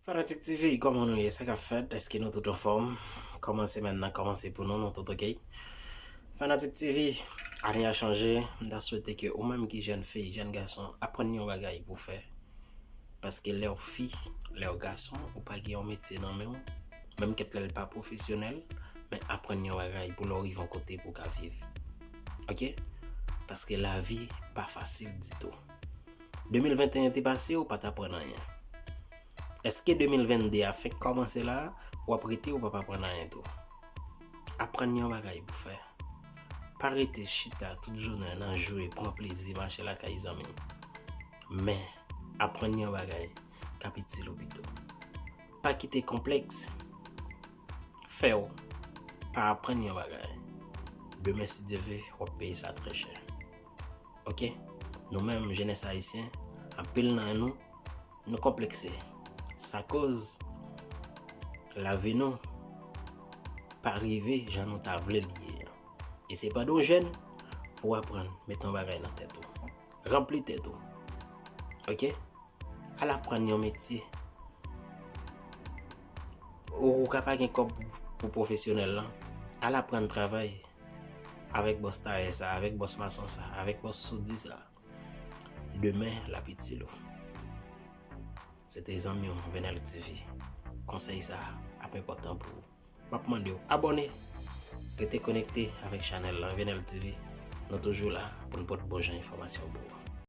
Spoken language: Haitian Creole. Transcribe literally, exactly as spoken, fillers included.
Fanatik T V, kòman nou ye? Sa k ap fèt? Èske nou tout anfòm? Kòman semèn nan kòmanse pou nou? Nou tout oke? Fanatik T V, ane a chanje. M ta swete ke ou menm ki jèn fi, jèn gason, aprann yon bagay pou fè. Paske lè w fi, lè w gason, ou pa gen yon metye nan men w, menm kèt lè l pa pwofesyonèl, men aprann yon bagay pou lè w rive yon kote pou w ka viv. Oke? Paske lavi pa fasil ditou. De mil venteyen te pase, ou pa t aprann anyen. Èske de mil vennde a fèk kòmanse la a, w ap rete, ou p ap aprann anyen tou? Aprann yon bagay pou fè. Pa rete chita tout jounen nan jwe, pran plezi, mache lakay zanmi. Men, aprann yon bagay k ap itil ou pito. Pa kite konplèks fè w pa aprann yon bagay. Demen, si Dye vle, w ap peye sa trè chè. Oke? Nou menm, jenès ayisyen, anpil nan nou, nou konplekse. Sa koz lavi nou pa rive jan nou ta vle li ye an. E se pandan w jèn pou w aprann mete yon bagay nan tèt ou. Ranpli tèt ou. Oke? Al aprann yon metye. Ou, ou ka pa gen kòb pou, pou pwofesyonèl lan. Al aprann travay avèk bòs tayè sa, avèk bòs mason sa, avèk bòs soudye sa. Demen, l ap itil ou. Se te zanmi w, Venel T V. Konsèy sa ap enpòtan pou ou. M ap mande w abòne, rete konekte avèk chanèl lan, Venel T V. Nou toujou la pou n pote bon jan enfòmasyon pou ou.